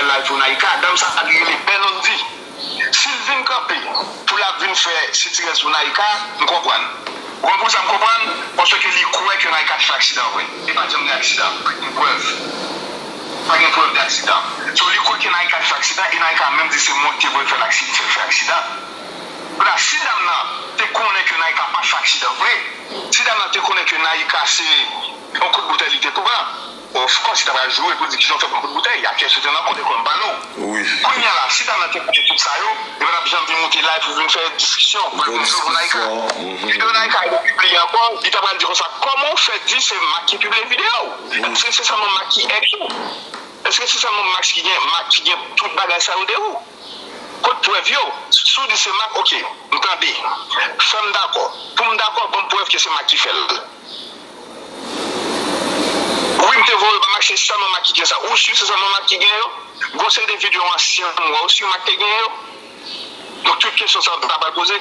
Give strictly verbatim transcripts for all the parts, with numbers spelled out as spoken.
live pou Naïka, dam sa a li rele Bèlondy. Si l vin kanpe pou l ap vin fè sitirèz pou Naïka, m konprann. Ou konn poukisa m konprann? Paske li kwè ke Naïka te fè aksidan vre. E pa t janm gen aksidan. Pa gen prèv. Pa gen prèv de aksidan. So, li kwè ke Naïka te fè aksidan, e Naïka menm di se mwen ki te voye fè l aksi-, fè, fè aksidan. Kounye a, si dam nan te konnen ke Naïka pa t fè aksidan vre, si dam nan te konnen ke Naïka se yon kout boutèy li te pran, of course, li ta pral joure pou l di kijan w fè pran kout boutèy. Akè sou tè nan kote kò m pa nou. Wi. Kounye a la, si dam nan te konnen tout sa yo, li pa t ap janm vin monte live pou vin fè diskisyon, pou l vin joure pou Naïka. Videyo Naïka yo pibliye ankò, li ta pral di konsa, kòman w fè di se Mak ki pibliye videyo w? Èske se sèlman Mak ki ex ou? Èske se sèlman Mak ki gen, Mak ki gen tout bagay sa yo de ou? Kot prèv yo? Si w di se Mak, oke, m tande. Fè m dakò. Pou m dakò, ban m prèv ke se Mak ki fè l. Wi, m te voye l ba Mak, se sèlman Mak ki gen sa. Ou si se sèlman Mak ki gen yo? Gon seri de videyo ansyen m wè, ou si Mak te gen yo? Donk, tout kesyon sa yo ta pral poze.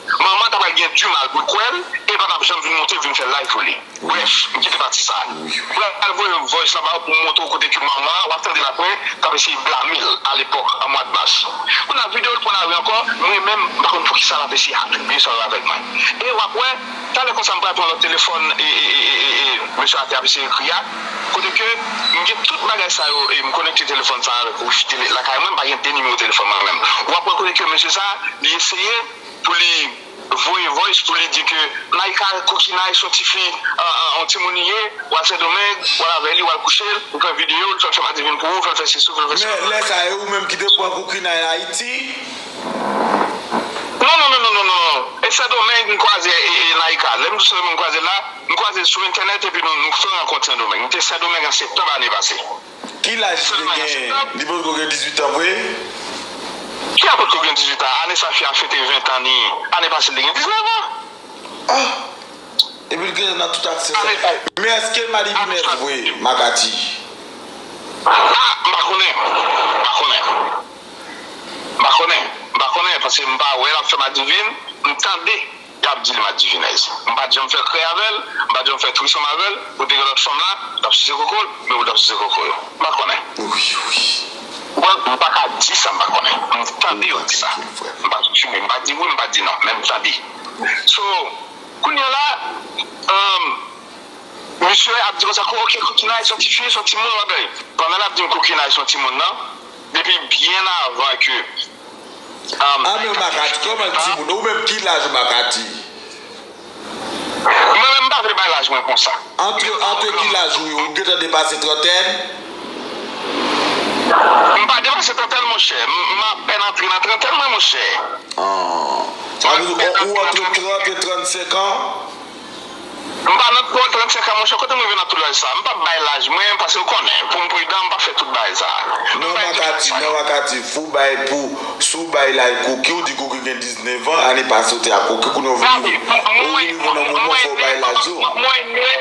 Manman ta pral gen dimal pou l kwè l, e pa t ap janm vin monte, vin fè live pou li. Brèf, m kite pati sa a. Mwen pral voye voice la ba w pou m montre w kote ke manman an, w ap tande l apre, t ap eseye blame l alepòk, an mwa mas. Kounye a, videyo l pran lari ankò, mwen menm, m pa konn poukisa l ap eseye atribiye sa yo avèk mwen. E w ap wè, talè konsa m pral pran lòt telefòn, e, e, e, e, e, e, mesye a te ap eseye ekri a, kote ke m gen tout bagay sa yo, e m konekte telefòn sa a avèk wifi tele lakay mwen, m pa gen de nimewo telefòn mwen menm. W ap wè kote ke mesye sa a, li eseye pou li voye voice pou li di ke Naïka Kokinay se yon ti fi, an, an, yon timoun li ye, w al Sendomeng, w al avè li, w al kouche l, ou fè videyo, l fè l fè madivin pou ou, fè l fè sesi, fè l fè sela. Men lè sa, e ou menm ki te pran Kokinay Ayiti? Non, non, non, non, non, non. E Sendomeng m kwaze, e, e, Naïka. Lè m di Sendomeng m kwaze l la, m kwaze l sou entènèt epi nou, nou fè rankont Sendomeng. M te Sendomeng an septanm ane pase. Ki laj li te genyen? Li potko gen dizuit an vre? Ki a potko gen dizuit an? Ane sa fi a fete ven tan ni. Ane pase li te gen diznèf an. Ah! Epi l gentan nan tout aksè sa. Men èske l madivinèz vre, Makati? Ah, m pa konnen. M pa konnen. M pa konnen. M pa konnen, paske m pa wè l ap fè madivin. M tande y ap di l madivinèz. M pa t janm fè krèy avè l, m pa t janm fè trisom avè l. Ou te gen lòt fanm la, l ap sise koko l, men ou t ap sise koko yo. M pa konnen. Wi, wi. Bon, m pa ka di sa m pa konnen. M tande yo di sa. M pa konfime, m pa di wi, m pa di non, men m tande. So, kounye a la, um, misye ap di konsa, oke, Kokinay se yon ti fi, se yon timoun, w ap gade. Pandan l ap di m Kokinay se yon timoun nan, depi byen avan ke, um, Ah, men Makati, kòman l timoun? Ou menm ki laj ou, Makati? Mwen menm, m pa vle bay laj mwen konsa. Antre, antre ki laj ou ye? Ou gentan depase trantèn? M pa depase trantèn, monchè. M, m apèn antre nan trantèn mwen, monchè. Ah. Sa vle di, ou, ou antre trant e trannsenk an? M pa nan twò trannsenk an, monchè, kote m rive nan tout laj sa? M p ap bay laj mwen, paske w konnen, pou m pridan, m pa fè tout bagay sa. Non, Makati, non, Makati, fò w bay pou, si w bay laj Cookie, w di Cookie gen diznèf an, ane pase w te ak Cookie, kounye a w vin rive, ou vin rive nan moman fò w bay laj ou. Mwen, mwen,